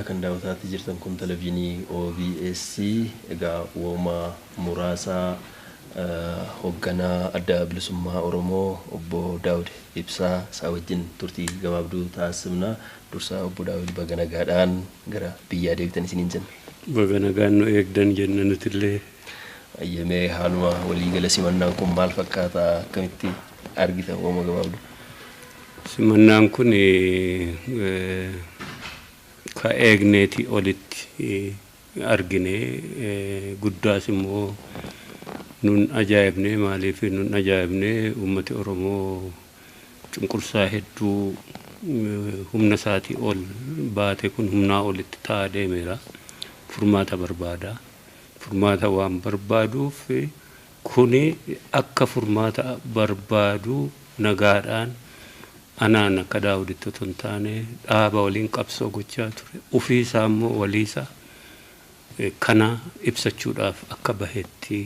Kan daawwataatti jirtan kun televezyiinii OBS. Egaa wooma muraasaa hoogganaa Adda Bilisummaa Oromoo Obbo Daawud Ibsaa isaa wajjin turtii gabaabduu taasifna. Dursaa Obbo Daawud, baga nagaadhaan gara biyyaa deebitan isiniin jenna. Baga nagaan nu eegdan jenna nutillee. Ayyamee, haaluma waliigala simannaan kun maal fakkaata? Akkamitti argitan wooma gabaabduu? Simannaan kun ka eegneetii olitti argine, guddaas immoo nun ajaa'ibne. Maaliif nun ajaa'ibne? Uummati Oromoo cunqursaa hedduu humna isaatii ol baate kun humnaa olitti ta'aa deemeera. Furmaata barbaada. Furmaata waan barbaaduuf, kuni akka furmaata barbaadu nagaadhaan anaan akka Daawuditti otoo hin taane dhaaba waliin qabsoo gochaa ture, ofiisaa immoo waliisaa kana ibsachuudhaaf akka bahetti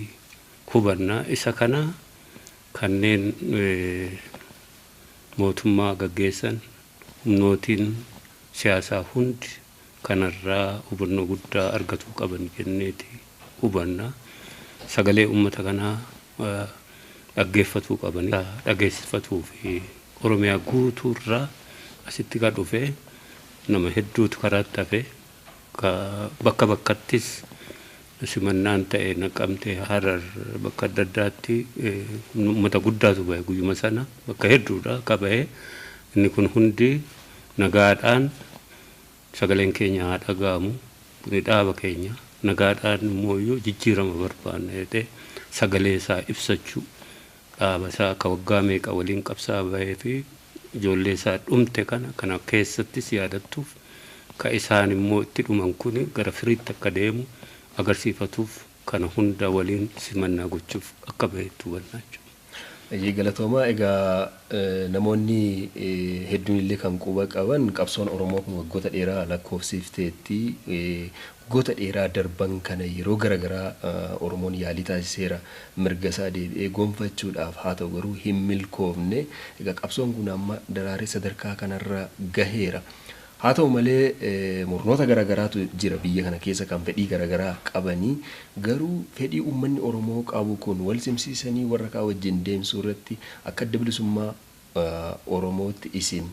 hubanna. Isa kana kanneen mootummaa gaggeessan, humnootiin siyaasaa hundi kanarraa hubannoo guddaa argatuu qaban jenneeti hubanna. Sagalee uummata kanaa dhaggeeffatuu qaban, dhageessifatuu fi Oromiyaa guutuurraa asitti kan dhufe nama hedduutu karaatti hafe. Bakka bakkattis simannaan ta'e, Naqamte, Harar, bakka adda addaatti uummata guddaatu bahe. Guyyuma sana bakka hedduudha ka bahe. Inni kun hundi nagaadhaan sagaleen keenya haa dhaga'amu, kuni dhaaba keenya, nagaadhaan immoo jijjiirama barbaanna jedhee sagalee isaa ibsachuu, dhaaba isaa akka waggaa meeqa waliin qabsaa bahee fi ijoollee isaa dhumte kana keessattis yaadattuuf, ka isaan immoo itti dhuman kun gara firiitti akka deemu agarsiifatuuf, kana hunda waliin simannaa gochuuf akka bahetti hubannaa jechuudha. Eeyyee, galatoomaa. Egaa namoonni hedduun illee kan quba qaban, qabsoon Oromoo kun waggoota dheeraa lakkoofsifteetti. Waggoota dheeraa darban kana yeroo garaagaraa Oromoon yaalii taasiseera mirga isaa deebi'ee gonfachuudhaaf, haa ta'u garuu hin milkoofne. Egaa qabsoon kun amma daraaree sadarkaa kanarra gaheera. Haa ta'u malee murnoota garaagaraatu jira biyya kana keessa kan fedhii garaagaraa qabanii, garuu fedhii uummanni Oromoo qabu kun wal simsiisanii warra kaan wajjin deemsuu irratti akka Adda Bilisummaa Oromootti isin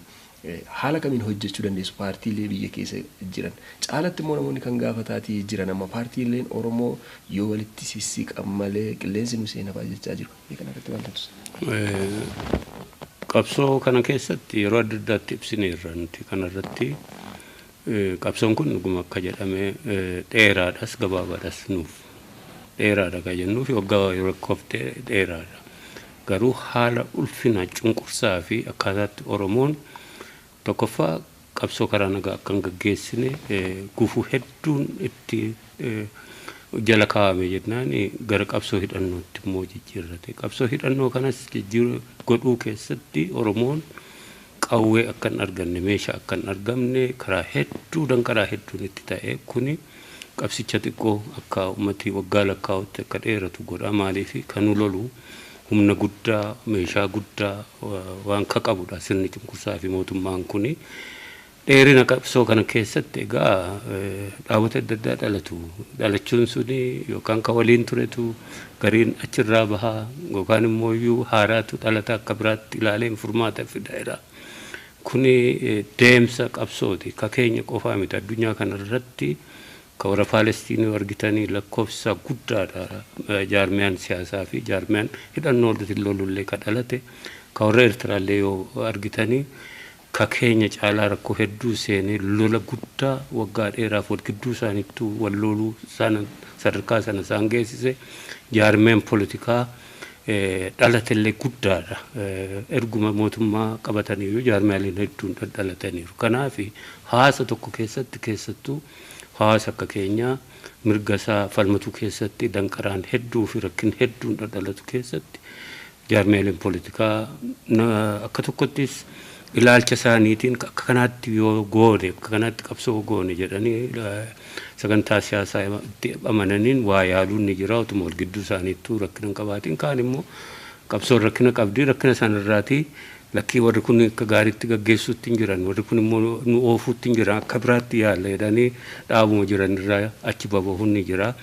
haala kamiin hojjechuu dandeessu paartiilee biyya keessa jiran caalatti? Immoo namoonni kan gaafataatii jiran, amma paartiileen Oromoo yoo walitti sissiqan malee qilleensi nu seenafaa jechaa jiru. Biyya kana irratti maal jettu? Qabsoo kana keessatti yeroo adda addaatti ibsineerra nuti kanarratti. Qabsoon kun dhuguma akka jedhame dheeraadhas gabaabaadhas. Nuuf dheeraadha kan jennuuf waggaa lakkoofte dheeraadha. Garuu haala ulfina cunqursaa fi akkaataatti Oromoon tokkoffaa qabsoo karaa nagaa akka hin gaggeessine gufuu hedduun itti jala kaa'ame jennaan, gara qabsoo hidhannootti immoo jijjiirrate. Qabsoo hidhannoo kanas godhuu keessatti Oromoon qawwee akka hin arganne, meeshaa akka hin argamne karaa hedduu danqaraa hedduun itti ta'e. Kuni qabsicha xiqqoo akka uummati waggaa lakkaa'utti akka dheeratu godha. Maaliif? Kan lolu humna guddaa, meeshaa guddaa waan ka qabudha sirni cunqursaa fi mootummaan kuni. Dheerina qabsoo kana keessatti egaa dhaabota adda addaa dhalatu. Dhalachuun suni yookaan ka waliin turetu gariin achirraa bahaa, yookaan immoo iyyuu haaraatu dhalata, akka biraatti ilaalee furmaata fideera. Kuni deemsa qabsooti. Ka keenya qofaa miti, addunyaa kanarratti ka warra Paalestiinii argitanii lakkoofsa guddaadha jaarmiyaan siyaasaa fi jaarmiyaan hidhannoo lolullee ka dhalate. Ka warra Eertiraallee yoo argitanii, ka keenya caalaa rakkoo hedduu seenee lola guddaa waggaa dheeraaf wal gidduu isaaniittuu wal loluu sana sadarkaa sana isaan geessise, jaarmiyaan poolitikaa dhalatellee guddaadha. Erguma mootummaa qabataniiyyuu jaarmiyaaleen hedduun dhalataniiru. Kanaaf hawaasa tokko keessatti, keessattuu hawaasa akka keenyaa mirga isaa falmatu keessatti, danqaraan hedduu fi rakkin hedduun dhalatu keessatti, jaarmiyaaleen poolitikaa akka tokkottis ilaalcha isaaniitiin akka kanaatti yoo goone, akka kanaatti qabsoo goone jedhanii sagantaa siyaasaa itti amananiin waa yaaluun ni jira, utuma wal gidduu isaaniittuu rakkina hin qabaatiin. Kaan immoo qabsoon rakkina qabdi, rakkina sanarraatii Lakkii, warri kun akka gaariitti gaggeessuutti hin jiran, warri kun immoo nu oofuutti hin jiran, akka biraatti yaalla jedhanii dhaabuma jiran irraa achi babahuun ni jira.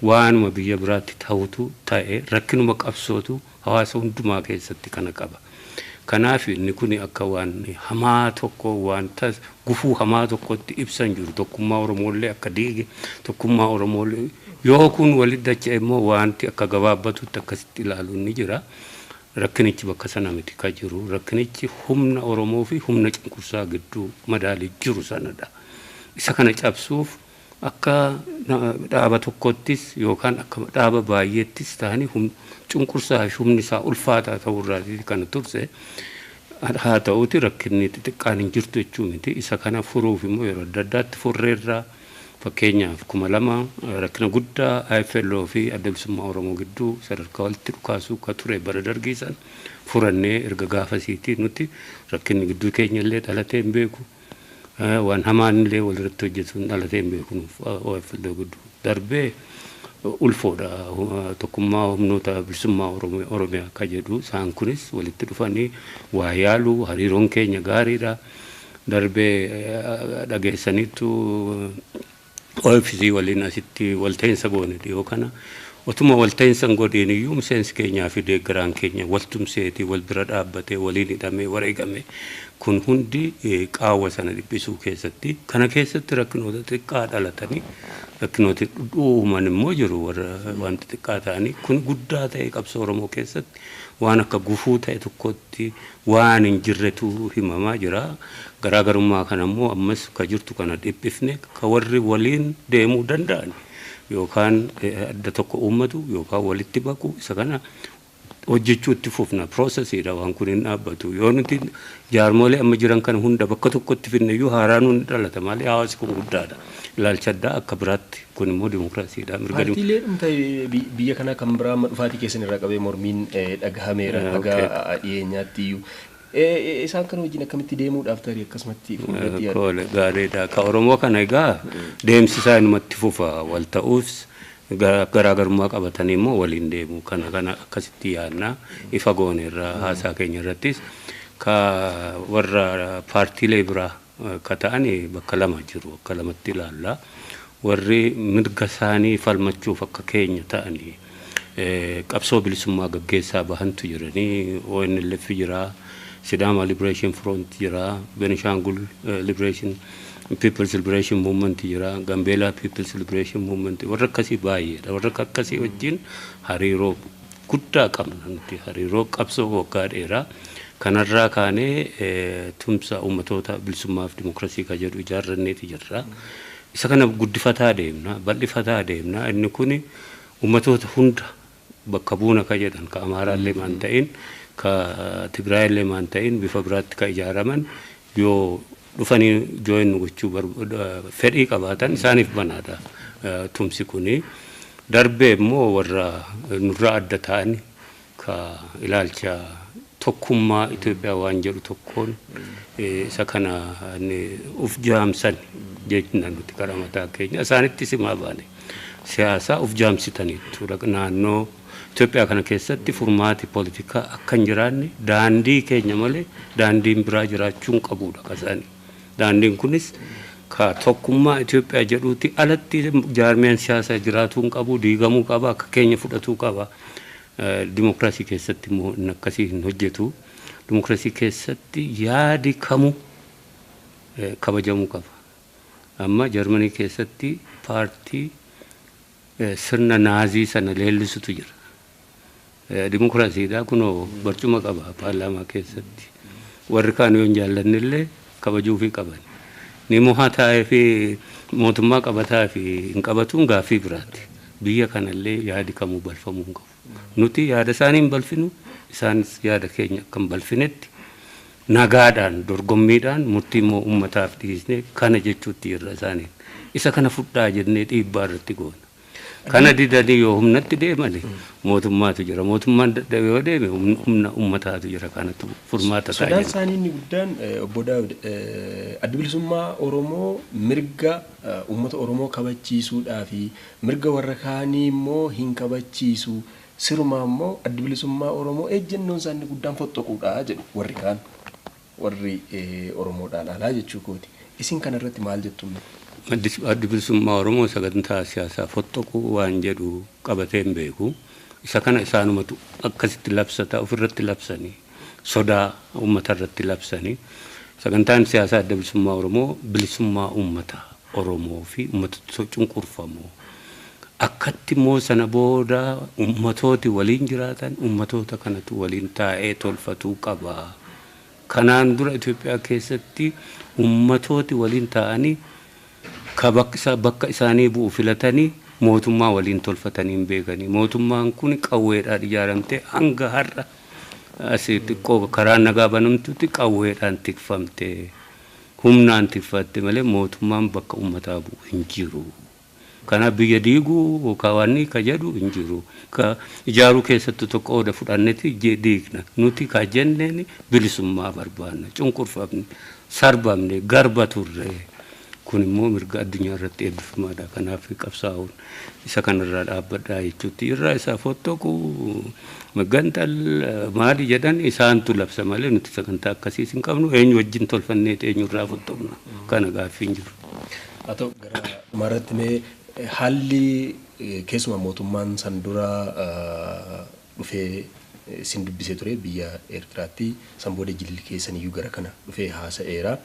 Waanuma biyya biraatti ta'utu ta'e, rakkinuma qabsootu hawaasa hundumaa keessatti kana qaba. Kanaaf inni kun akka waan hamaa tokko, wanta gufuu hamaa tokkotti ibsan jiru. Tokkummaa Oromoollee akka diige, tokkummaa Oromoollee yoo kun walitti dacha'e immoo wanti akka gabaabbatutti akkasitti ilaaluun ni jira. Rakkinichi bakka sana miti ka jiru. Rakkinichi humna Oromoo fi humna cunqursaa gidduu madaalii jiru sanadha. Isa kana cabsuuf akka dhaaba tokkottis yookaan akka dhaaba baay'eettis ta'anii cunqursaa fi humni isaa ulfaataa ta'urraa kana turse. Haa ta'uuti, rakkinni xixiqqaan hin jirtu jechuu miti. Isa kana furuuf immoo yeroo adda addaatti furreerraa. Fakkeenyaaf 2000 rakkina guddaa IFLO fi Adda Bilisummaa Oromoo gidduu sadarkaa walitti dhukaasuu ka ture bara dargii san furannee, erga gaafasiitii nuti rakkinni gidduu keenya illee dhalatee hin beeku. Waan hamaan illee walirratti hojjetuun dhalatee hin beeku nuuf OFLO gidduu. Darbee ulfoodha, tokkummaa humnoota bilisummaa Oromiyaa ka jedhu, isaan kunis walitti dhufanii waa yaalu, hariiroon keenya gaariidha. Darbee dhageessaniitu, OFC waliin asitti walta'iinsa goone dhiyoo kana. Otuma walta'iinsa hin godhiin iyyuu miseensi keenyaa fi deeggaraan keenya waltumseetii wal bira dhaabbatee waliin hidhamee wareegame. Kun hundi qaawwa sana dhiphisuu keessatti, kana keessatti rakkinoota xiqqaa dhalatanii rakkinoota uuman immoo jiru, warra waan xixiqqaa ta'anii. Kun guddaa ta'e qabsoo Oromoo keessatti waan akka gufuu ta'e tokkotti waan hin jirretu himamaa jira. Garaagarummaa kana immoo ammas ka jirtu kana dhiphifne, ka warri waliin deemuu danda'an yookaan adda tokko uummatu yookaan walitti baqu, isa kana hojjechuu itti fufna. Processiidha, waan kun hin dhaabbatu. Yoo nuti jaarmolee amma jiran kana hunda bakka tokkotti finne iyyuu haaraan hundi dhalata malee, hawaasi kun guddaadha. Ilaalcha addaa akka biraatti, kun immoo dimokiraasiidha. Mirga. Paartiilee dhumta biyya kanaa kan biraa amma dhufaatii keessan irraa qabee mormiin dhagahameera haga dhiyeenyaatti iyyuu. Isaan kana wajjin akkamitti deemuudhaaf tarii akkasumatti fuulduratti yaadu? Gaariidha. Ka Oromoo kana egaa deemsi isaa inumatti fufa. Wal ta'uus, garaagarummaa qabatanii immoo waliin deemu. Kana akkasitti yaadna, ifa goone irraa haasaa keenya irrattis. Ka warra paartiilee biraa ka ta'an bakka lama jiru, bakka lamatti ilaalla. Warri mirga isaanii falmachuuf akka keenya ta'anii qabsoo bilisummaa gaggeessaa bahantu jiranii. ONLF jira, Sidaama Liberation Front jira, Benishangul Liberation People's Liberation Movement jira, Gambeelaa People's Liberation Movement, warra akkasii baay'eedha. Warra akkasii wajjin hariiroo guddaa qabna nuti, hariiroo qabsoo waggaa dheeraa. Kanarraa kaanee tumsa uummatoota bilisummaa fi dimokiraasii ka jedhu ijaarranneeti jirra. Isa kana guddifataa deemna, bal'ifataa deemna. Inni kuni uummatoota hunda bakka buuna ka jedhan, ka Amaaraallee maan ta'in, ka Tigraayillee maan ta'in, bifa biraatti ka ijaaraman yoo dhufanii join gochuu fedhii qabaatan isaaniif banaadha tumsi kuni. Darbee immoo warra nurraa adda ta'an, ka ilaalcha tokkummaa Itoophiyaa waan jedhu tokkoon isa kana uf jaamsan jechna nuti karaa mataa keenya isaanitti simaa baane. Siyaasaa uf jaamsitaniitu, naannoo Itoophiyaa kana keessatti furmaati poolitikaa akka hin jiraanne daandii keenya malee daandiin biraa jiraachuu hin qabudha kasaanii. Daandiin kunis ka tokkummaa Itoophiyaa jedhuuti alatti jaarmiyaan siyaasaa jiraatuu hin qabu, diigamuu qaba, akka keenya fudhatuu qaba. Dimokiraasii keessatti immoo inni akkasii hin hojjetu. Dimokiraasii keessatti yaadi kamuu kabajamuu qaba. Amma Jarmanii keessatti paartii sirna Naazii sana leellisutu jira. Dimokiraasiidha, kunoo barcuma qaba paarlaamaa keessatti. Warri kaan yoo hin jaallanne illee kabajuufii qaban. Ni mohaa taa'ee fi mootummaa qabataa fi hin qabatuun gaaffii biraati. Biyya kanallee yaadi kamuu balfamuu hin qabu. Nuti yaada isaanii hin balfinu, isaanis yaada keenya akka hin balfinetti nagaadhaan dorgommiidhaan murtii immoo uummataaf dhiisnee kana jechuutti jirra isaaniin. Isa kana fudhaa jennee dhiibbaa irratti goona. Kana didanii yoo humnatti deemani mootummaatu jira. Mootummaan dadhabee yoo deeme humna uummataatu jira. Kanatu furmaata ta'a. Sodaan isaanii inni guddaan, obbo Daawud, Adda Bilisummaa Oromoo mirga uummata Oromoo kabachiisuudhaa fi mirga warra kaanii immoo hin kabachiisu. Sirumaa immoo Adda Bilisummaa Oromoo ejjennoon isaa inni guddaan fottoquudha jedhu warri kaan. Warri Oromoodhaan alaa jechuu kooti. Isin kanarratti maal jettu? Addi Bilisummaa Oromoo sagantaa siyaasaa fottoquu waan jedhu qabatee hin beeku. Isa kana isaanumatu akkasitti labsata, ofirratti labsanii, sodaa uummata irratti labsanii. Sagantaan siyaasaa Adda Bilisummaa Oromoo bilisummaa uummata Oromoo fi uummata cunqurfamoo. Akkatti immoo sana booda uummatooti waliin jiraatan, uummatoota kanatu waliin taa'ee tolfatuu qaba. Kanaan dura Itoophiyaa keessatti uummatooti waliin taa'anii ka bakka isaanii bu'u filatanii mootummaa waliin tolfatanii hin beekanii. Mootummaan kun qawweedhaan ijaaramtee hanga har'a asii xiqqoo karaa nagaa banamtutti qawweedhaan tikfamte, humnaan tikfatte malee mootummaan bakka uummataa bu'u hin jiru. Kanaaf biyya diiguu yookaan waan ka jedhu hin jiru. Ka ijaaruu keessattuu tokko qooda fudhanneeti diigna. Nuti ka jenneen bilisummaa barbaanna. Cunqurfamne, sarbamne, garba turre. Kun immoo mirga addunyaa irratti eebbifamaadha. Kanaaf qabsaa'uun isa kanarraa dhaabbadhaa jechuutti. Irraa isaa fottoqu magantal maali jedhan isaantu labsa malee nuti sagantaa akkasiis hin qabnu. Eenyu wajjin tolfanneeti eenyurraa fottoqna? Kana gaaffii hin jiru. Haa ta'u, gara dhumaarratti mee haalli keessumaa mootummaan san dura dhufee isin dubbisee ture biyya Eertiraatti, san booda jilli keessan iyyuu gara kana dhufee haasa'eera.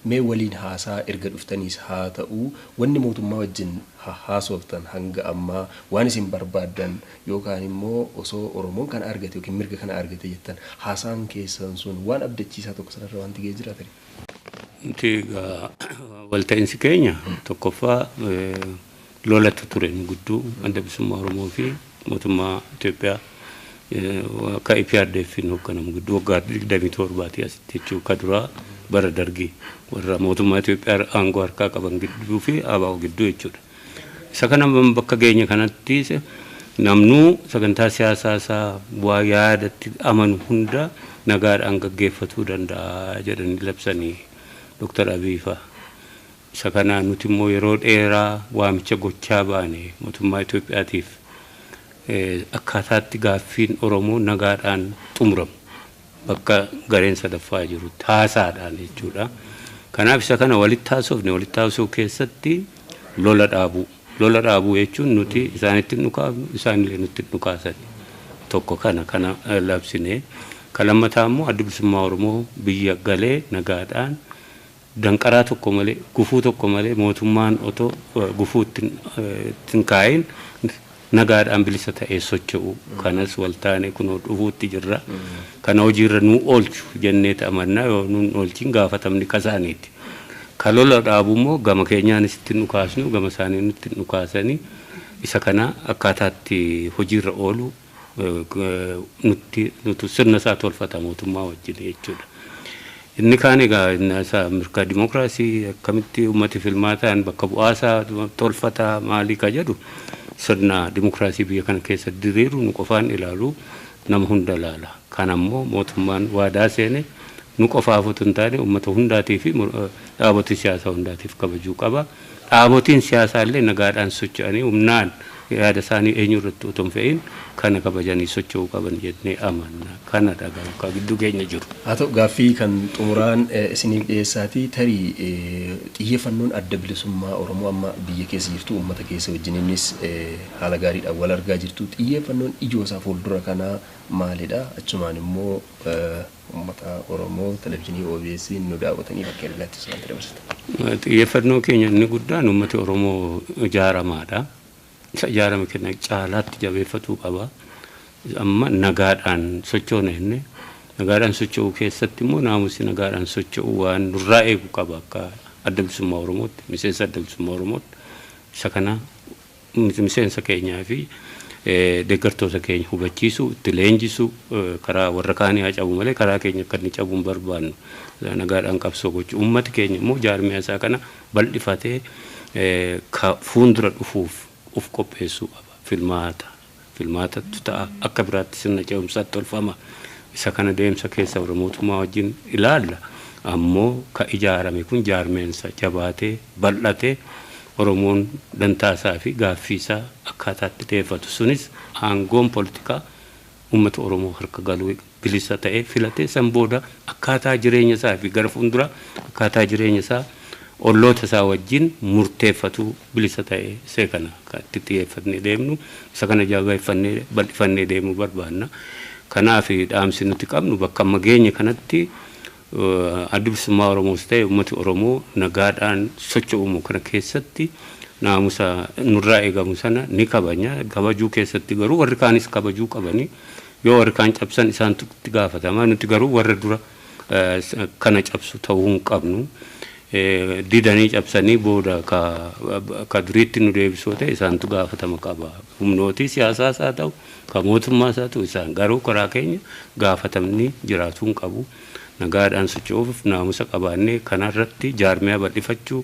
Mee waliin haasaa erga dhuftaniis haa ta'u, wanni mootummaa wajjin haasoftan hanga ammaa waan isin barbaaddan yookaan immoo osoo Oromoon kana argate yookiin mirga kana argate jettan, haasaan keessan sun waan abdachiisaa tokko sanarra wanti ga'ee jira tarii? Nuti walta'iinsi keenya tokkoffaa lolatu ture nu gidduu, Adda Bilisummaa Oromoo fi mootummaa Itoophiyaa akka EPRDF hoogganamu gidduu, waggaa 27 asitti jechuu, ka duraa bara Dargii warra mootummaa Itoophiyaa aangoo harkaa qaban gidduu fi ABO gidduu jechuudha. Isa kana bakka geenye kanatti namnuu sagantaa siyaasaa isaa waa yaadatti amanu hunda nagaadhaan gaggeeffatuu danda'a jedhanii labsanii Dr. Abiy fa'a. Isa kana nuti immoo yeroo dheeraa waamicha gochaa baane mootummaa Itoophiyaatiif, akkaataatti gaaffiin Oromoo nagaadhaan xumuramu bakka gareen sadaffaa jirutti haasaadhaan jechuudha. Kanaaf isa kana walitti haasofne. Walitti haasoo keessatti lola dhaabuu. Lola dhaabuu jechuun nuti isaanitti hin dhukaafnu, isaanillee nutti hin dhukaasan. Tokko kana labsine. Kan lammataa immoo Adda Bilisummaa Oromoo biyya galee nagaadhaan, danqaraa tokko malee, gufuu tokko malee, mootummaan otoo gufuu ittiin kaa'in nagaadhaan bilisa ta'ee socho'u. Kanas waltaane kunoo dhufuutti jirra. Kana hojiirra nuu oolchu jennee amannaa, yoo nuun oolchin gaafatamni kasaaniiti. Ka lola dhaabu immoo gama keenyaanis ittiin dhukaasnu, gama isaanii ittiin dhukaasanii, isa kana akkaataatti hojiirra oolu nutti nutu sirna isaa tolfata mootummaa wajjin jechuudha. Inni kaan egaa isa mirga dimokiraasii, akkamitti uummati filmaataan bakka bu'aasaa tolfata maalii ka jedhu, sirna dimokiraasii biyya kana keessa diriiru nu qofaan ilaalu, nama hunda ilaala. Kan ammoo mootummaan waadaa seene nu qofaaf otoo hin taane uummata hundaatii fi dhaabotii siyaasaa hundaatiif kabajuu qaba. Dhaabotiin siyaasaa illee nagaadhaan socho'anii humnaan yaada isaanii eenyu irratti otoo hin fe'in kana kabajanii socho'uu qaban jennee amanna. Kana dhagaa akka gidduu keenya jiru. Haa ta'u, gaaffii kan xumuraan isiniif dhiyeessaatii, tarii xiyyeeffannoon Adda Bilisummaa Oromoo amma biyya keessa jirtu, uummata keessa wajjininis haala gaariidhaan wal argaa jirtu, xiyyeeffannoon ijoo isaa fuuldura kanaa maalidha? Achumaan immoo uummata Oromoo televizyiinii OBS nu daawwatanii bakka ergaatti wanti dabarsita. Xiyyeeffannoo keenya inni guddaan uummati Oromoo ijaaramaadha. Isa ijaarame kana caalaatti jabeeffatuu qaba. Amma nagaadhaan sochoona jenne, nagaadhaan socho'uu keessatti immoo naamusi nagaadhaan socho'uu waan nurraa eegu qaba akka Adda Bilisummaa Oromootti, miseensa Adda Bilisummaa Oromootti. Isa kana miseensa keenyaa fi deeggartoota keenya hubachiisu, itti leenjisu, karaa warra kaanii haa cabu malee karaa keenya akka inni cabuu hin barbaannu, nagaadhaan qabsoo gochuu. Uummati keenya immoo jaarmiyaa isaa kana bal'ifatee fuuldura dhufuuf uf qopheessuu qaba. Filmaata. Filmaatatu ta'a. Akka biraatti sirna ce'umsaatti tolfama. Isa kana deemsa keessa warra mootummaa wajjin ilaalla. Ammoo ka ijaarame kun jaarmeensa jabaatee bal'atee Oromoon dantaa isaa fi gaaffii isaa akkaataatti dhiyeeffatu, sunis aangoon poolitikaa uummata Oromoo harka galuu bilisa ta'ee filatee san booda akkaataa jireenya isaa fi gara fuulduraa akkaataa jireenya isaa olloota isaa wajjin murteeffatu bilisa ta'ee isee kana kan itti xiyyeeffannee deemnu, isa kana jabeeffannee bal'ifannee deemuu barbaanna. Kanaaf dhaamsi nuti qabnu bakka amma geenye kanatti Addi Bilisummaa Oromoos ta'e uummati Oromoo nagaadhaan socho'umu kana keessatti naamusa nurraa eegamu sana ni kabajna. Kabajuu keessatti garuu warri kaanis kabajuu qabanii, yoo warri kaan cabsan isaantu itti gaafatama. Nuti garuu warra dura kana cabsu ta'uu hin qabnu. Didanii cabsanii booda ka duriitti nu deebisoo ta'e isaantu gaafatama qaba. Humnootii siyaasaas haa ta'u, ka mootummaas haa ta'u, isaan garuu karaa keenya gaafatamni jiraatuu hin qabu. Nagaadhaan socho'uuf naamusa qabaannee kanarratti jaarmiyaa bal'ifachuu,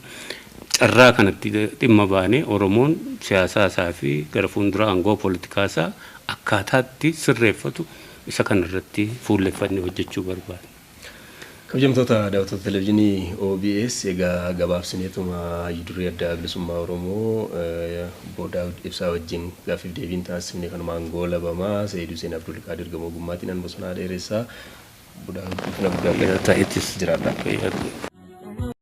carraa kanatti dhimma baanee Oromoon siyaasaa isaa fi gara fuulduraa aangoo poolitikaa isaa akkaataatti sirreeffatu isa kanarratti fuulleffannee hojjechuu barbaada. Kabajamtoota daawwattoota televezyiinii OBS, egaa gabaabsineetuma duree Adda Bilisummaa Oromoo obbo Daawud Ibsaa wajjin gaaffiif deebiin taasifne kanumaan goolabamaa. Seyyid Hussein Abdulqaadir Gamoo Gummaatiin an Bosonaa Dheeressaa. Obbo Daawud, ulfina guddaa ta'ettis jiraadha.